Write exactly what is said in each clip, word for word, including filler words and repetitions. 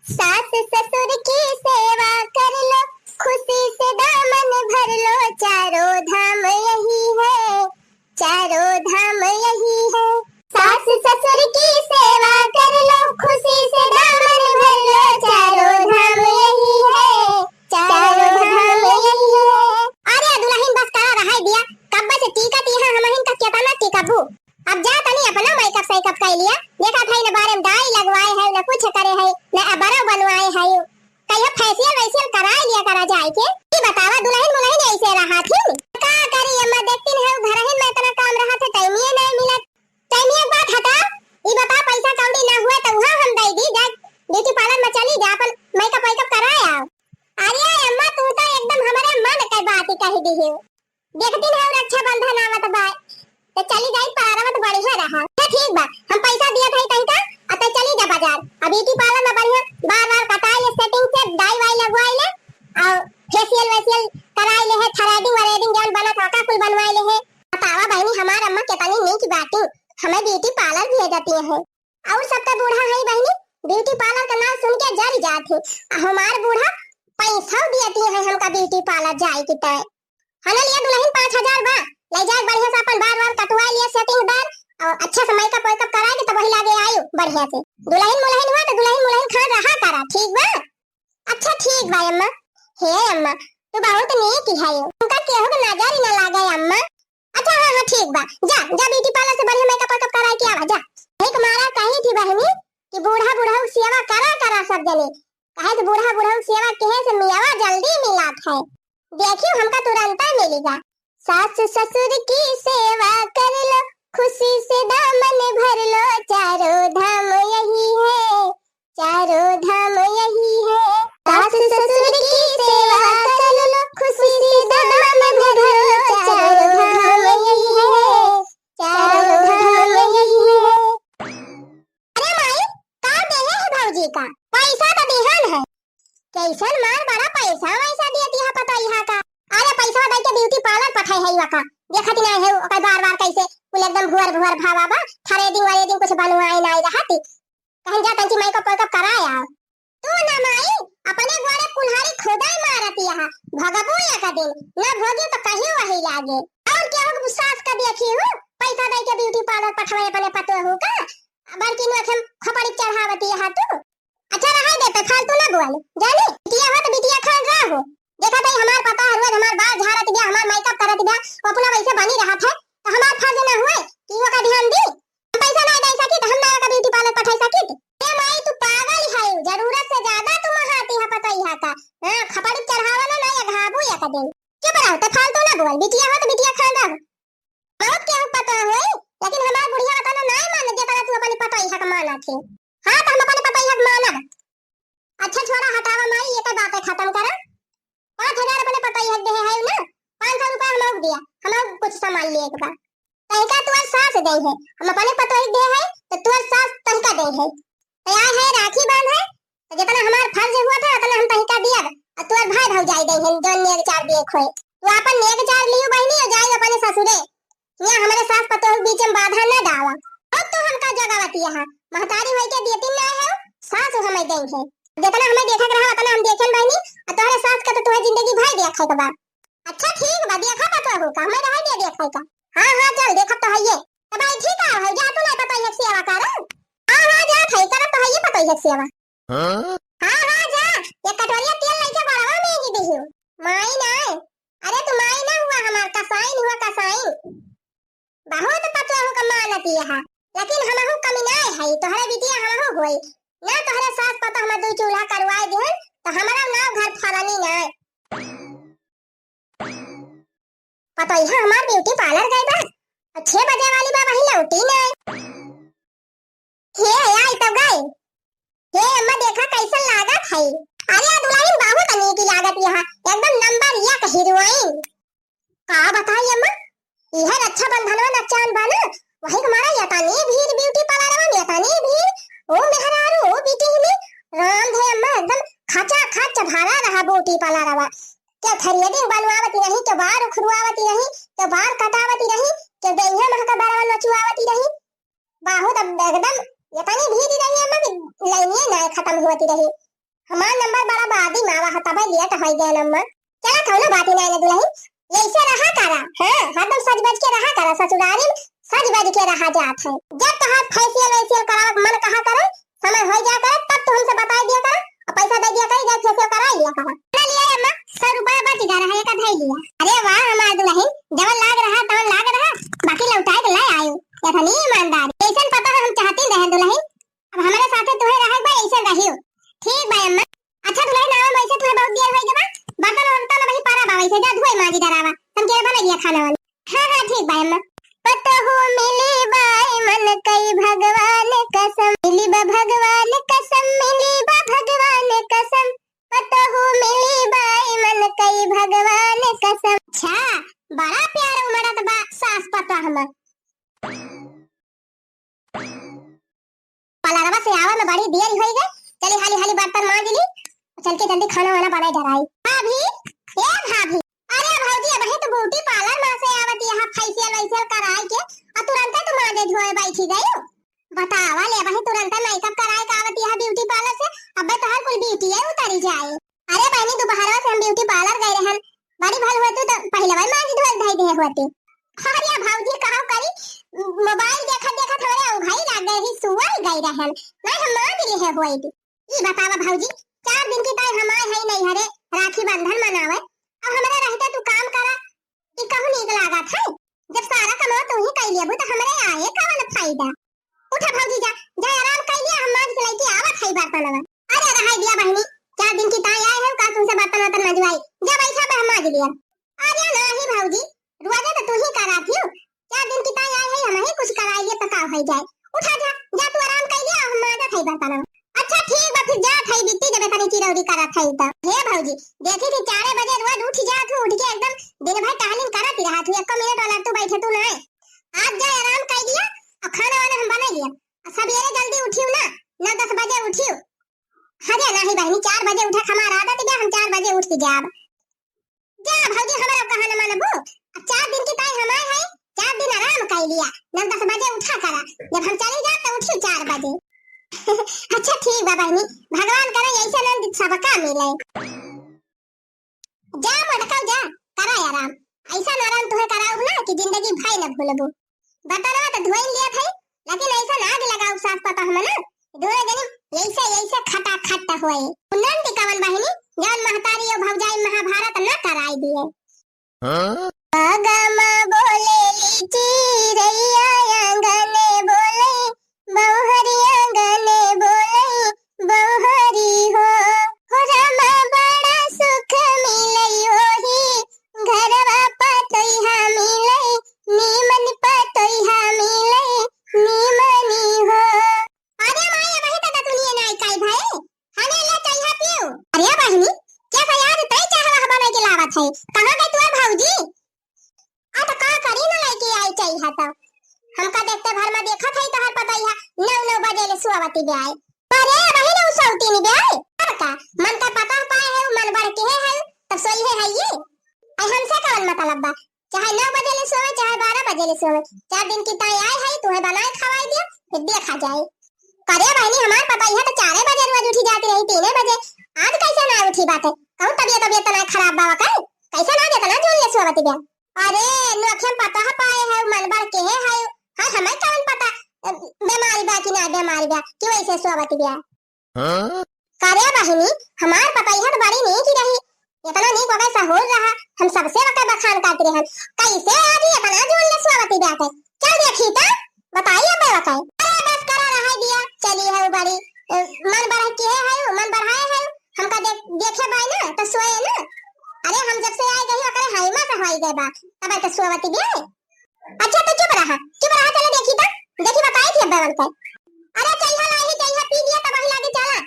सास ससुर की सेवा कर लो, खुशी से दामन भर लो, चारों धाम यही है, चारों धाम यही है। सास ससुर की सेवा कर लो, खुशी से दामन भर लो, चारों धाम यही है, चारों धाम यही है। अरे दुलहिन बस करा रहा दिया, कब्बे से टीकत यहाँ हमहिन का केतना टीकबू। अब जा तनी अपना मेकअप सेकअप कइ लिया। देखत है न बारे में डाई लगवाए है, न कुछ करे है, न अबरो बनवाए है। कहियो फेशियल वेशियल कराए लिया करा जाए के। ई बतावा दुलहिन मुलहिन ऐसे रहा थी। का करी अम्मा, देखती न है घरहिन में इतना काम रहा थे, टाइम ये नहीं मिला। टाइम एक बात हटा, ई बताओ पैसा कौड़ी ना हुआ तो वहाँ हम दे दी, जा ब्यूटी पार्लर में चली जा, अपन मेकअप वेकअप कराए आओ। अरे अम्मा तू तो एकदम हमारे मन के बात ही कह दी है। देखती ना रक्षाबंधन आवत बा, तो चली जाई पार्लर में तो बढ़िया रहा। तो ठीक बा, हम पैसा दिया था तनिका, अब तो चली जा बाजार। अब ब्यूटी पार्लर में बढ़िया बार बार कटाई ले, सेटिंग से डाई वाई लगवाई ले, और फेशियल वेशियल कराई ले है, थ्रेडिंग व्रेडिंग जौन बनत है का कुल बनवाई ले है। बतावा बहनी, हमार अम्मा कितनी नीक बाटी, हमें ब्यूटी पार्लर भेजती है। और सबका बूढ़ा है बहनी, ब्यूटी पार्लर का नाम सुन के जर जात है। आ हमार बूढ़ा पैसा दियती है हमका ब्यूटी पार्लर जाए की तय। हने लिया दुलहिन पाँच हजार बा, ले जाए बढ़िया से अपन बार बार कटवा लिया सेटिंग दार, और अच्छा से मेकअप वेकअप करा के तब वही लागे आयु बढ़िया से। दुलहिन मुलहिन हुआ तो दुलहिन मुलहिन खान रहा करा, ठीक बा? अच्छा ठीक बा अम्मा। हे अम्मा, तू बहुत नीक है, तुमका केहू के नजर ही ना लागे अम्मा। अच्छा हाँ हाँ ठीक बा, जा जा ब्यूटी पार्लर से बढ़िया मेकअप वेकअप करा के आवा जा। एक मारा कही थी बहनी कि बूढ़ा बुढ़ऊ सेवा करा करा सब जने, काहे तो बूढ़ा बुढ़ऊ सेवा केहे से मियावा जल्दी मिलात है। देखियो हमका तुरंत मिलेगा। सास ससुर की सेवा कर लो, खुशी से दामन भर लो, चारों धाम यही है, चारों धाम यही है। सास ससुर की सेवा कर लो, खुशी से दामन भर लो, चारों धाम यही है, चारों धाम यही है। अरे माई, का देहे है भौजी का? पैसा तो दिहन है। कैसन मार बड़ा पैसा वैसा दिया दिया पतोहिया का। अरे पैसा दे के ब्यूटी पार्लर पठाई है वका। देखत ना है ओकर बार बार कैसे कुल एकदम भुअर भुअर भावा बा। थ्रेडिंग व्रेडिंग कुछ बनवाए ना रहती। कहीं जा तंची मेकअप वेकअप कराए आओ। तू ना माई, अपने गोड़े कुल्हाड़ी खुदाई मारत यहाँ। भगबू एक दिन, ना भोगी तो कहीं वही लागे। और क्या हो सास का देखी हूँ, पैसा दे के ब्यूटी पार्लर पठवाए अपने पतोहू का। बड़की नु अखम खपड़ी चढ़ावती यहाँ तू। अच्छा रहे दे पे, फालतू ना बोल। जानी, बिटिया हो तो बिटिया खान रहो। देखा तई हमार पता है, रोज हमार बाल झाड़त गया, हमार मेकअप करत गया, वो अपना वैसे बनी रहा था, तो हमार फर्ज ना हुए कि वो का ध्यान दी। हम पैसा ना दे सकी तो हम ना का ब्यूटी पार्लर पठाई सकी। ए माई, तू पागल है, जरूरत से ज्यादा तू महाती है पता ही है का। हाँ, खपड़ी चढ़ावा ना, ना ये घाबू या का दिन। चुप रहो, तो फालतू ना बोल, बिटिया हो तो बिटिया खान रहो। बहुत केहू पता होई, लेकिन हमार बुढ़िया बता ना, नाय मान, जेतना तू अपनी पतोहिया के मानत है। हाँ, तो हम अपने पतोहिया के मानब। अच्छा छोड़ा, हटावा माई, ये तो बातें खत्म करा। पाँच हजार अपने पतोहिया के देहे है ना, पाँच सौ रुपया हम दिया, हम कुछ सामान लिए के बा। तहिका तुअर सास दे है, हम अपने पतोहिया के देहे है, तो तुअर सास तहिका दे है। तैयार है, राखी बांध है, तो जितना हमार फर्ज हुआ था, उतना हम तहिका दिया। और तुअर भाई भौजाई दे है, जो नेग चार दिए खोए। तू अपन नेग चार लियो बहनी, और जाए अपने ससुरे। यहाँ हमारे सास पतोह के बीच में बाधा न डावा। अब तो हमका जगावती यहाँ, महतारी होई के देती ना है, सास हमें दे है। जितना हमें देखा रहा, उतना हम देखें बहनी, और तोहरे सास का तो तोहरे जिंदगी भर देखा के बा। अच्छा ठीक बा, देखा पतोह का, हमें रहे दे देखा का। हाँ, हाँ, चल, देखा तो है ये। तो भाई ठीक है, भाई, जा तू नहीं पतोह की सेवा कर। हाँ, हाँ, जा, ठीक कर, तो है ये पतोह की सेवा। हाँ? हाँ, हाँ, जा, ये कटोरिया तेल लेके बड़वा में ही दीहू। माई ना, अरे तू माई ना हुआ हमार, कसाइन हुआ, कसाइन। बहुत पतोहू का मानती है, लेकिन हमहू कमी ना है, तोहरे बिटिया हमहू होई। ना तोहरे सास पतोह हम दू चूल्हा करवाए दिहन, तो हमारा नाव घर फलानी ना। पतोहिया हमार ब्यूटी पार्लर गई बा, और छह बजे वाली बा, वही लौटी ना। हे आई तो गई। हे अम्मा, देखा कैसन लागत है। अरे दुल्हन बहुत नीक लागत यहाँ, एकदम नंबर एक हीरोइन। का बताई अम्मा, यह रक्षाबंधन में नचान बा ना, वही हमारा यतनी भीड़ ब्यूटी पार्लर में, यतनी भीड़। ओ मेहरारू, ओ बिटिहनी, राम धे अम्मा, एकदम खचा खच भरा रहा ब्यूटी पार्लर। क्या थ्रेडिंग बनवावती रही, क्या बार उखड़वावती रही, क्या बार कटावती रही, क्या देहिया महका बरवा नचुआवती रही। बहुत अब एकदम यतनी भीड़ रही अम्मा कि लाइनिए ना खत्म होती रही। हमार नंबर बड़ा बादी मा आवा है, तबे लेट होइ गया नंबर। चला, कौनो बात ही नाहीं ना दुलहिन, यैसे रहा करा। हाँ, हरदम सज बज के रहा करा, ससुरारी में सज बज के रहा जात है। जब तोहार फेशियल वेशियल करावे के मन कहा करे, समय होइ जा करे, तब तू हमसे बताइ दिया करा, अउर पैसा दइ दिया करा, जाए फेशियल कराइ लिया करा। ले लिया अम्मा, सौ रुपया बच गया रहा, एक धइ लिया। अरे वाह हमार दुलहिन, जवन लाग रहा तवन लाग रहा, बाकी लौटाइ के ले आयो। इतनी ईमानदार, जैसन पतोह हम चाहती रहे दुलहिन, अब हमरे साथे तुहे रहे बा, ऐसन रहियो। ठीक बा अम्मा। अच्छा दुलहिन, आवा, वैसे तुहे बहुत देर होइ गवा, बर्तन वर्तन अबही परा बा, वैसे जा धोए माजी डरावा, तन के बना लिया खाना वाना। हाँ, हाँ, ठीक बा अम्मा। पतोहू मिली बाय मन कई भगवान कसम, मिली बा भगवान कसम, मिली बा भगवान कसम, पतोहू मिली बाय मन कई भगवान कसम। अच्छा, बड़ा प्यार उमड़त बा सास पतोह में। पार्लरवा से आवे में बड़ी देरी होइ गई। चली हाली हाली बर्तन मांज ली, चल के जल्दी खाना वाना बनाए डराई। भाभी, ए भाभी, अरे भौजी, अबही तो ब्यूटी पार्लर में से आवत यहाँ फेशियल वेशियल कराए के, और तुरंते तू मांजे धोए बैठी गई। बतावा ले, अबही तुरंते मेकअप कराए के आवत यहाँ ब्यूटी पार्लर से, अबे तोहर कुल ब्यूटी है उतरी जाए। अरे बहनी, दोपहरवा से हम ब्यूटी पार्लर गए रहन, बड़ी भल हुआ तू तो पहले वही मांज धोए धई दे होती। अरे भौजी, कहो करी, मोबाइल देखत देखत हमरे उघाई लाग गए ही, सुअर गई रहन, नहीं हम मांज लिए होई। ई बतावा भौजी, चार दिन की ताई हम आए हई नैहरे राखी बंधन मनावे, अब हमरे रहते तू काम करा, ई कहूँ नीक लागत है? जब सारा कमवा तू ही कई लेबू तो हमरे आए कवन फायदा? उठा भौजी जा, जा आराम कई लिया, हम मांज के लइके आवत हई बर्तनवा। अरे रहाई दिया बहनी, चार दिन की ताई आए हो का तुमसे बर्तन वर्तन मजवाई, जा बैठा पे हम मांज लिया। अरे नाही भौजी, रोजे तो तू ही करा थियो, चार दिन की ताई आई है, हम ही कुछ कराई लिए तो का होइ जाए। उठा जा, जा तू आराम कर लिया, हम मांजत हई बर्तन। अच्छा ठीक बा, फिर जात हई, बित्ती जबे तनी चिरौरी करत हई त। हे भौजी, देखी थी चारे बजे रोज उठ जात हूँ, उठ के एकदम दिन भर टहलिन करत ही रहत हूँ, एको मिनट वाला तू बैठे तू नाय। आज जा आराम कर लिया, और खाना वाना हम बना लिया, और सबेरे जल्दी उठियो ना, नौ दस बजे उठियो। अरे नाही बहनी, चार बजे उठे हमार आदत बा, हम चार बजे उठ के जाब। जा भौजी, हमरा कहा न मानबू। अब चार दिन की ताई हमार है, चार दिन आराम कर लिया, नौ दस बजे उठा करा, जब हम चली जाब तो उठी चार बजे। अच्छा ठीक बा बहनी, भगवान करे ऐसे नंद सबका मिले। जा मोटका जा, करा आराम, ऐसा आराम तुहे कराऊ ना कि जिंदगी भर न भूलबू। बर्तनवा तो धोई लिया थे, लेकिन ऐसा आग लगाऊ सास पतोह में ना, दोनों जनी ऐसे, ऐसे खटाखट होए। नंद कवन बहिनी, जवन महतारी और भौजाई महाभारत न कराई दिए। हाँ? बागा मा बोलेली चिरैया, आंगने बोले बौहरी, आंगने बोले बौहरी हो। हो रामा बड़ा सुख मिलै ओही घरवा पतोइहा मिलै, नीमन पतोइहा मिलै, नीमनी हो। अरे माई, अबही तो दतुनिया नाई काई भाई, हने ले चइहा पियो। अरे बहिनी, क्या भैया आज तई चाहवा बनाई के लावत है? कहाँ गई तुहार भौजी? आ तो का करी ना लेके आई चइहा तो। हमका देखते भर में देखत है तोहर पतोइहा नौ नौ बजे ले सोवती बे आए। अरे बहिनी, उ सौतीन बे आए। अब का? मन का पतोह पाए है, मन बढ़ के है, है, तब सोई है, है ये। आई हमसे कौन मतलब बा? चाहे नौ बजे ले सोवे, चाहे बारह बजे ले सोवे, चार दिन की ताई आए है, तुहे बनाए खवाई दिया, फिर देखा जाए। करे बहिनी, हमार पतोहिया तो चारे बजे रोज उठी जाती रही, तीने बजे, आज कैसे ना उठी बाटे? कहूँ तबियत, तबियत तो ना खराब बावा का? कैसे ना जितना जून ले सोवत बिया? अरे, नोखे में पतोह पाए है, मन बढ़ के है, है, हाँ, हमें कौन पता, अ, बीमारी बा कि ना बीमारी बा, कि वैसे सोवत बिया? हाँ? करे बहिनी, हमार पतोहिया तो बड़ी नीक रही, इतना नीक ओकर सहूर रहा, हम सबसे ओकर बखान करत रहन। कैसे आज इतना जून ले सोवती बाटे? चल देखी तो, बताई अब ओकर। अरे बस करा रहे दिया, चली है बड़ी, अ, मन बढ़ के है, है, मन बढ़ाए है, हमका देख, देखे बाई ना, तो सोए ना। अरे हम जब से आए गई ओकरे हाइमा से होई गए बा, तब तो सोवती बे। अच्छा, तो चुप रहा, चुप रहा, चलो देखी तो, देखी बताई थी अब्बे बनते। अरे चइहा लाही, चइहा पी लिया, तब वही लागे चला।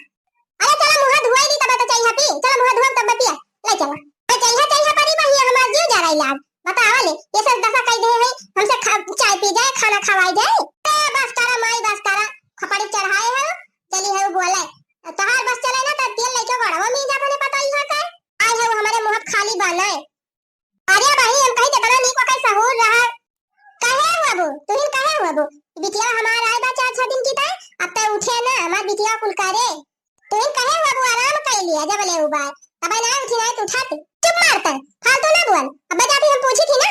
अरे चला मुँह धोए दी, तब तो चइहा पी, चला मुँह धोए तब पिया, ले चला। अरे चइहा, चइहा परी बहिया, हमार जीव जा रही लाग। बतावा ले, ये सब दशा कई दे है, हमसे खा, चाय पी जाए, खाना खवाई जाए। ए, बस करा माई, बस करा, खपड़ी चढ़ाए है, चली है वो बोले। तोहार बस चले ना, तो तेल लेके गड़वा मिल जाता ने पता ही है का। आए है वो हमारे मुँह खाली बने। अरे बहिनी, हम कही केतना नीक ओकर सहूर रहा। कहे हुआ बो, तुहिन कहे हुआ बो? बिटिया हमार आए बा चार छह दिन की ताई, अब तै उठे ना, हमार बिटिया कुल करे। तुहिन कहे हुआ बो, आराम कर। पिया जब ले उबाय, तब ना उठी ना तो उठाते। चुप मार तै, फालतू ना बोल। अब जाती हम पूछी थी ना,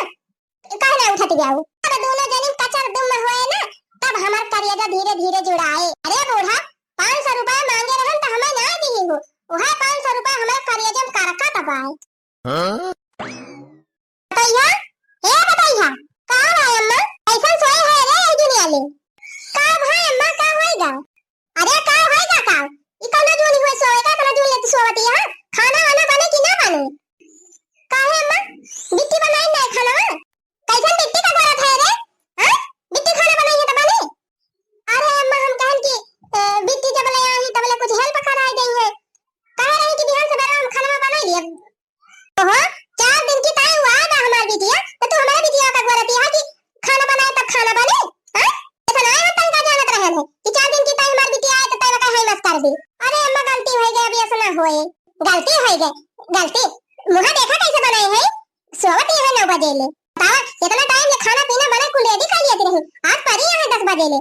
काहे ना उठत गया हो? अब दोनों जनी कचर दुम होए ना, तब हमार करेजा धीरे धीरे जुड़ाए। अरे बूढ़ा, पाँच सौ रुपया मांगे रहन त हमें ना दिही हो, वह पाँच सौ रुपया हमार करेजा में करका दबाए। हाँ? बतैया, ए बतैया, का भाई अम्मा, कैसन सोए है रे यही दुनिया ले? का भाई अम्मा, का होएगा? अरे का होएगा का? ई कौनो जून हुए सोए का, कौनो जून लेती सोवती है? खाना वाना बने कि ना बने? काहे अम्मा? बिट्टी बनाई ना खाना? कैसन बिट्टी का गोरा था रे? हाँ? बिट्टी खाना बनाई है तो बने? अरे अम्मा हम कहन कि, ए, बिट्टी जब ले आई तब ले कुछ help कराई गई है। कहे रही कि बिहान सवेरे हम खाना बनाई लिए। ओहो, चार दिन की ताई हुआ ना हमार बिटिया, तो तू हमारे बिटिया का गोरती है कि खाना बनाए तब खाना बने? हाँ? ऐसा ना है, हम तनका जानत रहन है कि चार दिन की ताई हमार बिटिया आए तो ताई का हाई मत कर दे। अरे अम्मा गलती हो गई, अभी ऐसा ना होए। गलती हो गई, गलती। मुँह देखा कैसे बनाए है? सोवत ही है नौ बजे ले। बतावा, इतना time ले खाना पीना बना कुल ready कर लिया रही। आज परी यहाँ दस बजे ले।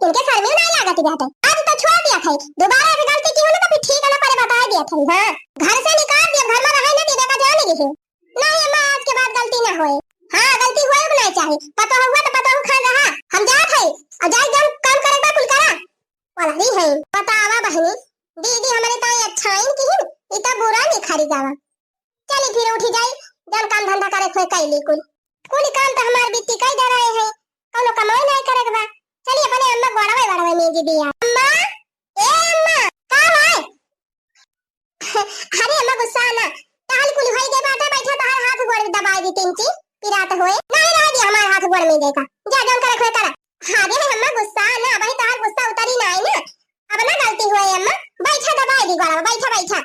इनके शर्मियो नहीं लागत रहते। आज तो छोड़ दिया था। दोबारा ऐसी गलती की हो ना तो फिर ठीक है ना, परे बता दिया था। हाँ, घर से निकाल दिया, घर में रहे ना, दिवे का जाने की। नहीं अम्मा, आज के बाद गलती ना होए। हाँ, गलती होए भी नहीं चाहिए। पतोह हुआ तो पतोह खान रहा। हम जात है। और जाए जब काम करे बा कुल करा। वाला ही है। बतावा बहनी, दीदी हमारे ताई अच्छा है कि इतना बुरा नहीं खरी जावा। चली फिर उठी जाई, जौन काम धंधा करे खोए कैली कुल। कुल काम तो हमार बिट्टी कई डराए है, कौनो कमाई नहीं करे के बा। चली अपने अम्मा गोड़वे वड़वे में जी दिया। अम्मा, ए अम्मा, का भाई? अरे अम्मा गुस्सा ना, टहल कुल होई गए बाटे, बैठा तोहर हाथ गोड़ दबाई दी तीन ची, पिरात होए। नहीं रह दी हमार हाथ गोड़ में देखा, जा जौन करे खोए करा। अरे अम्मा गुस्सा ना, भाई तोहर गुस्सा उतरी ना आई ना, अब ना गलती हुए अम्मा, बैठा दबाई दी गोड़वा, बैठा बैठा।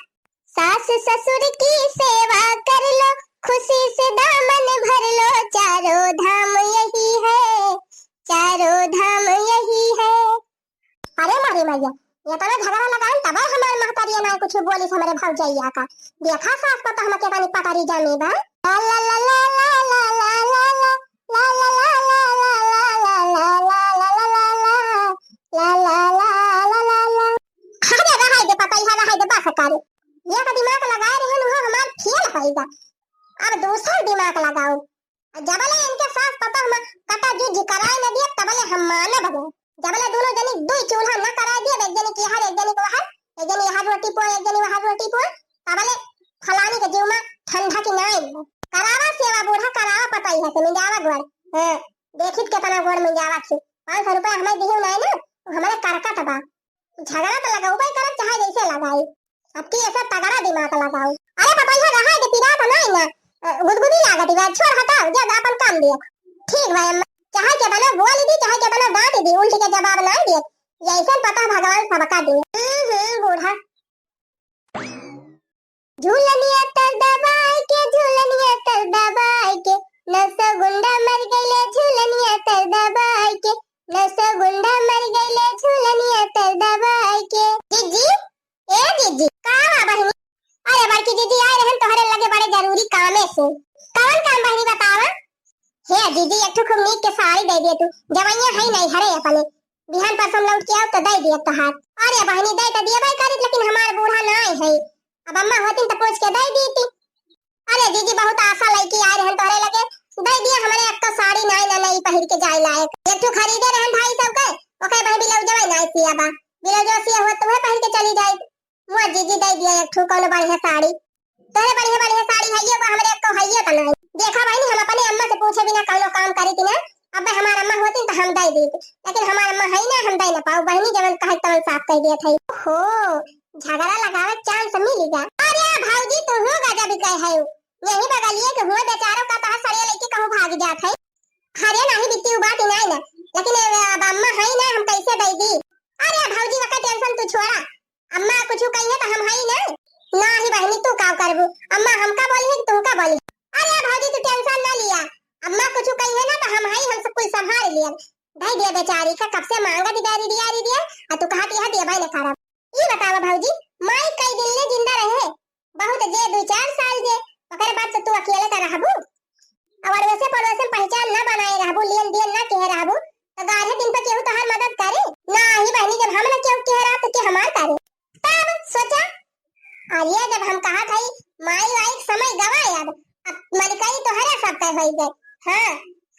सास ससुर की सेवा कर लो, खुशी से दामन भर लो, चारों धाम यही है, चारों धाम यही है। अरे मारी मैया, ये तो झगड़ा लगान तब हमार महतारिया ना कुछ बोली हमरे भौजैया का। देखा सास को तो हम केतनी पटारी जानी बा। ला ला ला ला ला ला ला ला। अरे रहाई दे पतैया, रहाई दे, बस करे। ये का दिमाग लगाए रहे हो, हमार फेल होइगा। अब दूसर दिमाग लगाओ। जबले इनके सास पतोह में कटा जुझ कराए न दिए, तबले हम मानब न। जबले दोनों जनी दुई चूल्हा न कराए दिए, एक जनी की हर, एक जनी को हर, एक जनी यहाँ रोटी पो, एक जनी वहाँ रोटी पो, तबले फलानी के जीव में ठंडा की नाई। करावा सेवा बूढ़ा, करावा पतैया से, मिंजावा गोड़। हाँ, देखित केतना गोड़ मिंजावा छी। पाँच सौ रुपया हमें दिहू नाई ना, तो हमारे करकट बा। झगड़ा तो लगाउबे करब, चाहे जैसे लगाई। अब की ऐसा तगड़ा दिमाग लगाओ। अरे पतैया रहा है कि पिरात नहीं ना, अ, गुदगुदी लागत बा, छोड़ हटाओ, जा जा अपन काम दिया। ठीक बा अम्मा, चाहे केतना बोल दी, चाहे केतना डांट दी, उल्टी के जवाब नहीं दिए। ये ऐसा पता भगवान सबका दिए। हम्म, हम्म, बूढ़ा। झूलनिया तर दबाए के, झूलनिया तर दबाए के, नौ सौ गुंडा मर गइले झूलनिया तर दबाए के, नौ सौ गुंडा मर गइले झूलनिया तर दबाए के। जीजी, ए जीजी, का बा बहिनी? अरे बड़की जीजी आए रहन तोहरे लगे बड़े जरूरी कामे से। कौन काम बहिनी बतावा? हे जीजी, एक ठो खूब नीक के साड़ी दे दिए तू, जवैया है नहीं हरे अपने, बिहान परसों लौट के आओ तो दे दिए तोहार। अरे बहिनी, दे तो दिए भाई करित, लेकिन हमार बूढ़ा ना आए है, अब अम्मा होतिन तो पूछ के दे दीती। अरे जीजी, बहुत आशा लइके आए रहन तोहरे लगे, दे दिया, हमरे एक तो साड़ी नाई ना नई पहिर के जाए लायक। एक ठो खरीदे रहन ढाई सौ के, ओके भाई ब्लाउजवा नाई सिया बा, ब्लाउजवा सिया हुआ तुम्हें पहिर के चली जाए। मुआ जीजी दे दिया एक ठो कौनो बढ़िया साड़ी, तोहरे बढ़िया बढ़िया साड़ी है ये बा, हमरे एक तो है ये तो नाई। देखा बहिनी, हम अपने अम्मा से पूछे बिना कौनो काम करी थी ना, अब हमार अम्मा होती तो हम दे दी, लेकिन हमार अम्मा है ना, हम दे ना पाऊ बहिनी, जवन कहे तवन साफ कह दिया था। हो, झगड़ा लगावे के chance मिल गया। अरे भौजी, तू हो गजब ही कहे है। यही बगलिए के हुए बेचारों का तोहर सड़िया लेके कहूँ भाग जात है। अरे नहीं बिट्टी, उ बात ही नहीं ना, लेकिन अब अम्मा है ना, हम कैसे दे दी? अरे भौजी, वका tension तू छोड़ा, अम्मा कुछ कही है तो हम है ना। नहीं बहनी, तू का करबू? अम्मा हमका बोली है कि तुमका बोली? अरे भौजी, तू tension ना लिया, अम्मा कुछ कही है ना तो हम है, हम सब कुछ संभाल लिया। दे दिया बेचारी का, कब से मांगा दी, दिया, दिया, आ तू कहा कि यह देबे न करब। ई बतावा भौजी, माई कई दिन ले जिंदा रहे? बहुत जे दो चार साल जे, ओकरे बाद से तू अकेले का रहबू? और वैसे पड़ोसे में पहचान ना बनाए रहबू, लेन देन ना कहे रहबू, तो गाढ़े दिन पे केहू तोहार मदद करे? ना ही बहनी, जब हम ना केहू कहे रहा तो के हमार करे? तब सोचा, अरे जब हम कहत हई माई वाई के समय गवा अब, अब मलकई तोहरे सब तय होई गए। हाँ,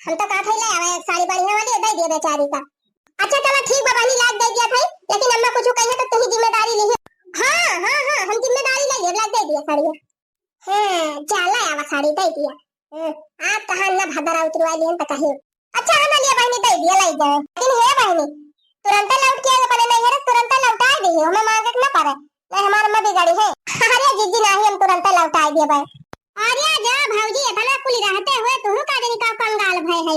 हम तो कहत हई ले आवे एक साड़ी बढ़िया वाली, दे दिए बेचारी का। अच्छा चला ठीक बा बहिनी, लाग दे दिया भाई, लेकिन अम्मा कुछ कही तो तुही जिम्मेदारी ली। हाँ हाँ हाँ, हम जिम्मेदारी ले लिए, लाग दे दिया साड़ी। हाँ, चला आवा साड़ी दे दिया। हाँ, आप कहाँ ना भदरा उतरवा लिहन तो कहीं। अच्छा हम लिए बहिनी दे दिया, ले जाए। लेकिन हे बहिनी, तुरंत लौट के अपने नैहर से तुरंत लौटा दे, हमें मांगे के ना पड़े, नहीं हमार अम्मा बिगड़ी है। अरे जीजी नाही, हम तुरंत लौटा दिए भाई। अरे जा भौजी, इतना कुल रहते हुए तू का जनी का कंगाल भय है।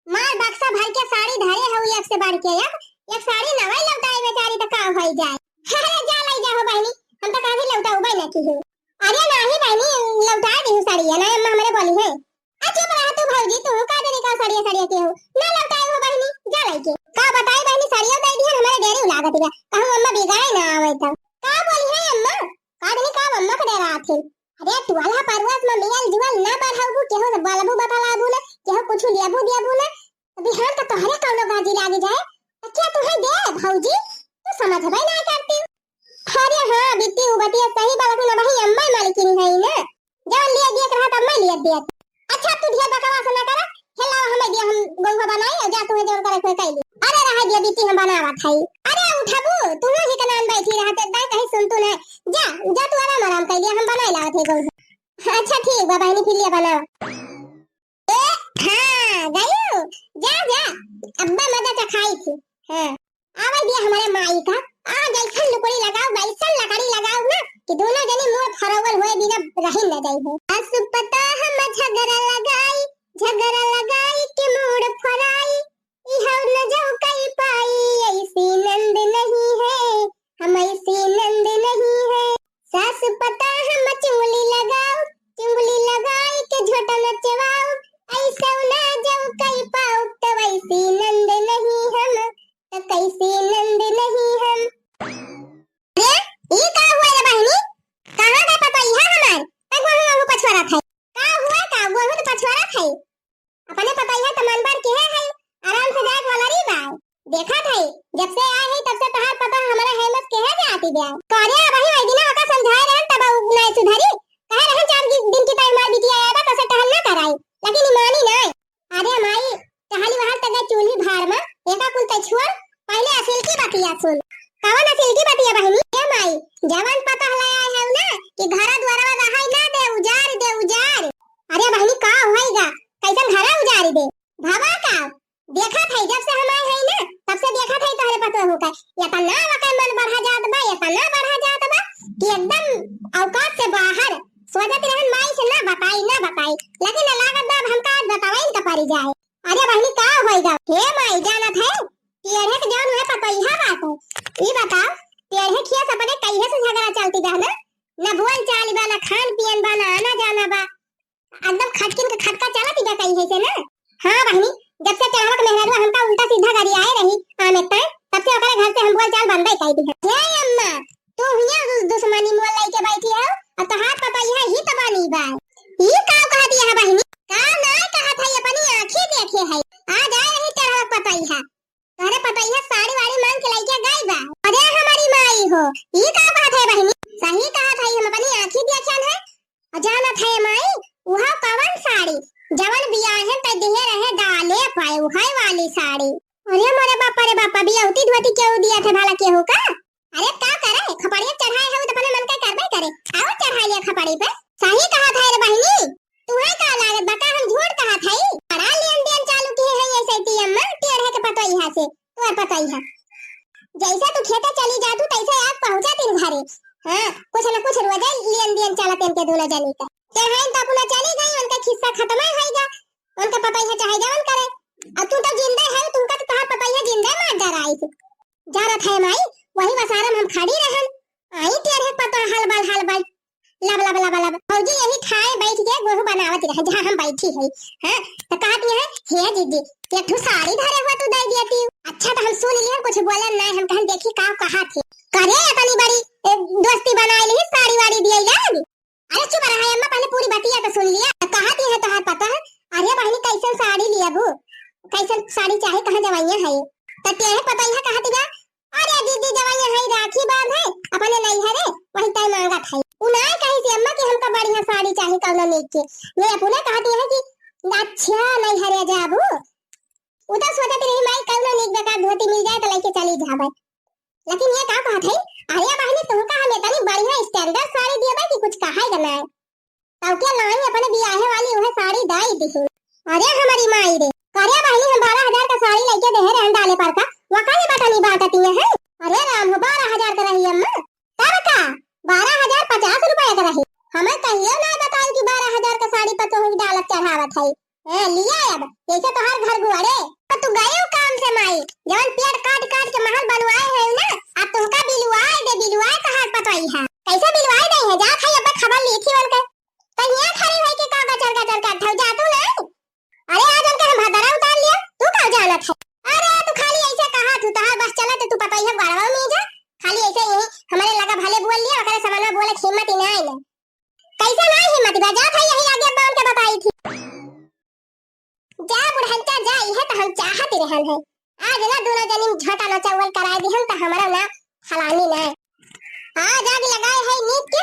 मार बक्सा भर के साड़ी धरे हऊ, एक से बढ़ के एक, एक साड़ी नवई लौटाए बेचारी तो का होई जाए। अरे जा लई जा हो बहिनी, हम तो कभी लौटाउबे न की हो। अरे नाही बहिनी, लौटाए दी साड़ी है ना, अम्मा हमरे बोली है। आ चुप रह तू भौजी, तू का देने का साड़िया साड़िया के हो, ना लौटाए हो बहिनी, जा लई के। का बताई बहिनी, साड़िया दे दिहन हमरे डेरी लागत बा, कहूँ अम्मा बिगाड़े ना आवे तो। का बोली है अम्मा, का देने का अम्मा के डेरा आथे। अरे टुअलहा परवस में मियल जुअल ना बढ़ाबू, केहू से बोलबू बतलाबू ना, केहू कुछ लेबू देबू ना, तो बिहान का तोहरे कौनो गाजी लागी जाए, तो क्या तुहे दे भौजी? तू समझबे ना करती। अरे हाँ बिट्टी, उ बतिया सही बा, लेकिन अबही अम्मा मालकिन है ना, जवन लिए दियत रहत अम्मा लिए दियत। अच्छा तू ढेर बकवास ना करा, हेला हमें दिया, हम गोंगो बनाई और जा तुहे जवन करे कोई कह ली। अरे रह दिया बिट्टी, हम बनावत है। अरे उठबू, तू ही के नाम बैठी रहते, दाई कहीं सुन तू नहीं। जा, जा तू आराम आराम कर लिया, हम बनाए लावत है गोंगो। अच्छा ठीक बा बहिनी, फिर लिया बनावा। ए, हाँ, गयू, जा, जा, अब्बा मजा चखाई थी। हाँ, आवे दिया हमारे माई का, आ जैसन लुकड़ी लगाओ, वैसन लकड़ी लगाओ ना, कि दोनों जने मुंह फरोवल हुए बिना रही न जाई हो। सास पतोह में झगड़ा लगाई, झगड़ा लगाई के मूड़ फराई, इहौ न जौ कई पाई, ऐसी नंद नहीं है, हम ऐसी नंद नहीं है। सास पतोह में चुंगली लगाओ, चुंगली लगाई के झोटा नचवाओ, ऐसौ ना जौ कई पाओ, तो वैसी नंद नहीं हम, तो कैसी नंद नहीं हम। अरे, ई का हुआ रे बहिनी? कहाँ गए पतोहिया हमार? तब वहू, वहू पछुआरत है। का हुआ का? वहू तो पछुआरत है। अपने पतोहिया त मन भर केहे है, आराम से जाए वाला रही बा। देखत है, जब से आए है तब से तहार पतोह हमारे है मत केहे जाती बा। करे अबही वही दिना ओका समझाए रहन तब उ नाय सुधरी। कहे रहन चार दि-, दिन की टाइम मार बिटिया आया बा, तो से टहल ना कराई, लेकिन ई मानी नाय। अरे माई, टहली वहाल तक गए चूल्ही भार में, एका कुल तै छोड़, पहले असिल की बतिया सुन। कवन असिल की बतिया बहिनी? ए माई, जवन पतोह ले आए है ना कि घरा द्वारा रहाई ना दे उजार, दे उजार। अरे बहिनी का होइगा? कैसन घरा उजारी दे? भवा का? देखत है जब से हम आए हैं ना, तब से देखत है तोहरे पतोह का। इतना ओकर मन बढ़ा जात बा, इतना बढ़ा जात बा कि एकदम औकात से बाहर। सोचत रहन माई से ना बताई, ना बताई, लेकिन लागत बा अब हमका आज बतावैन का पड़ी जाए। अरे बहिनी का होइगा? हे माई जानत है, टेढ़े के जौन है पतोहिया बात है। ई बताओ, टेढ़े खिया से अपने कहिए से झगड़ा चलती बा ना? ना बोल चाल बा, ना खान पियन बा, ना आना जाना बा। एकदम खटकिन के खटका चलत बा कहीं है से ना। हाँ बहिनी, जब से चढ़ावक मेहरारू हमका उल्टा सीधा गरियाए रही आमे तय, तब से ओकरे घर से हम बोल चाल बंदे कई दी है। हे अम्मा, तू हिया दु-, दुश्मनी मोल लेके बैठी है और तोहार पतोहिया ही तो बनी बा। ई का कह दिया है बहिनी? का ना कहत है, अपनी आँखी देखे है। आ जाए रही चढ़ावक पतोहिया। तोहरे पतोहिया साड़ी वाड़ी मांग के लइके गई बा। अरे हमारी माई हो, ई का कहत है बहिनी? सही कहत है, हम अपनी आँखी देखन है। और जानत है माई, उहा कवन साड़ी, जवन बियाहे पे दिहे रहे डाले पाए, उहे वाली साड़ी। अरे मोरे बापा रे बापा, बियौती धोती केहू दिया थे भला केहू का? अरे का करे, खपड़िया चढ़ाए है, तो अपने मन का करबे करे। आओ चढ़ा लिया खपड़ी पे। सही कहत है रे बहिनी, तुहे का लागत बा का हम झूठ कहत हई? बड़ा लेन देन चालू किहे है ऐसे ती अम्मा, टेढ़े के पतोहिया से, तोर पतोहिया। जैसे तू खेते चली जा तू, तैसे आज पहुँचा तीन घरे। हाँ, कुछ न कुछ रोजे लेन देन चलत इनके दोनों जनी का। चढ़ाइन तो अपना चली गई, उनका खिस्सा खत्म है जा, उनका पतोहिया चाहे जवन करे। अब तू तो जिंदा है, तुमका तो तोहार पतोहिया जिंदा मार डराई थी। जानत है माई, वही वसारम हम खड़ी रहन, आई टेढ़े पतोह हलबल हलबल, लब लब लब लब। भौजी यही ठाए बैठ के गोहू बनावत रहे, जहाँ हम बैठी है। हाँ, तो कहत है, "हे जीजी, एक ठो साड़ी धरे हुआ तू दे दिया ती।" अच्छा, तो हम सुन लिए, कुछ बोले नहीं, हम कहन, "देखी का कहा थे, करे इतनी बड़ी, ए, दोस्ती बनाए ली, साड़ी वाड़ी दिए जाएगी।" अरे चुप रहा अम्मा, पहले पूरी बतिया तो सुन लिया। कहत है तोहार पतोह, अरे बहिनी कैसन साड़ी लियाबू, कैसन साड़ी चाहे, कहाँ जवाइया है? तो टेढ़े पतोहिया कहत बा, अरे दीदी जवाइया है, राखी बांध है, अपने नैहरे, वही तय मांगत है। कउनो नीक के। ये अपने कहती है कि अच्छा नैहरे जाबू। उ तो सोचत रही माई कउनो नीक बेकार धोती मिल जाए तो लइके चली जाबे। लेकिन ये का कहत है, अरे बहिनी तुमका हम इतनी बढ़िया standard साड़ी दिए बा कि कुछ कहे के ना। तब के लाई अपने बियाहे वाली उहे साड़ी दाई दिही। अरे हमारी माई रे, करे बहिनी हम बारह हजार का साड़ी लइके देहे रहन डाले पर का, वका ये बटनी बांटती है। अरे राम हो, बारह हजार का रही अम्मा, तब का बारह हजार पचास रुपया का रही। हमें कहियो ना बताई कि बारह हजार का साड़ी पर तोहू डालत चढ़ावत है। ए, लिया अब, जैसे तोहार घर गुआरे। तो तू गए हो काम से माई, जवन पेड़ काट काट के महल बनवाए है ना, अब तुमका बिलवाए दे, बिलवाए तोहार पतोई है। कैसे बिलवाए दे है, जात है अब खबर ली थी बोल के। तो यहाँ खड़ी है कि का गचर गचर करत हो, जा तू ना। अरे आज हमके हम भदरा उतार लिया, तू का जानत है? अरे तू खाली ऐसे कहा, तू तोहार बस चला तो तू पतोई है गड़वा में जा, खाली ऐसे यही हमारे लगा भले बोल लिया, ओकरे समझ में बोले हिम्मत ही ना आई ना। कैसे ना हिम्मत बा, जात है यही आगे बांध के बताई थी। जा बुढ़ंचा जा, इहे तो हम चाहत रहन है। आज ना दोनों जनी झोटा ना चौवल कराए दिहन तो हमारा ना फलानी ना। आज आग लगाए है नीक के,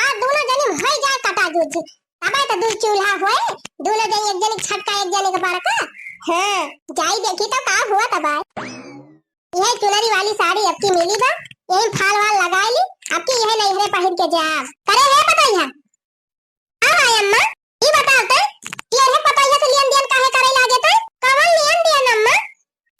आज दोनों जनी होई जाए कटा जूझ। तबे तो दू चूल्हा होए, दोनों जनी एक जनी छटका एक जनी के बड़का। हाँ, जाई देखी तो का हुआ तबे। यह चुनरी वाली साड़ी अबकी मिली बा, यही फाल वाल लगाए ली, अबकी यह नैहरे पहिर के जा। करे है पतोहिया। हाँ भाई अम्मा, ई बताओ ते, कि यह पतोहिया से लेन देन काहे करे लागे ते? कवन लेन देन अम्मा?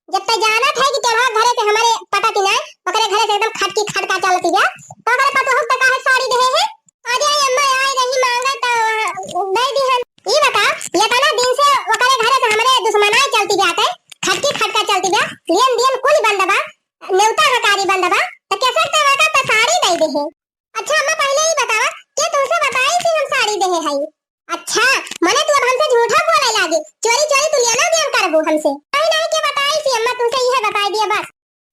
जब ते जानत है कि तेरा घरे से हमारे पता की ना, ओकरे घरे से एकदम खटकी खटका चलती है, तो ओकरे पतोह के काहे साड़ी देहे है? अरे अम्मा, आए रही मांगे तो दे दी हम। ई बताओ, ये तना दिन से ओकरे घरे से हमारे दुश्मनाई चलती जाते, खटकी खटका चलती जा, लेन देन कुल बंद बा, नेवता हकारी बंद बा, तो कैसे ते ओका पे साड़ी दे दे है? अच्छा अम्मा, पहले ही बतावा, के तुमसे बताई कि हम साड़ी देहे हई? अच्छा, मने तू अब हमसे झूठा बोले लागे, चोरी चोरी तू लेना देन करबू हमसे? नहीं नहीं, के बताई कि अम्मा, तुमसे यह बताई दिया बस।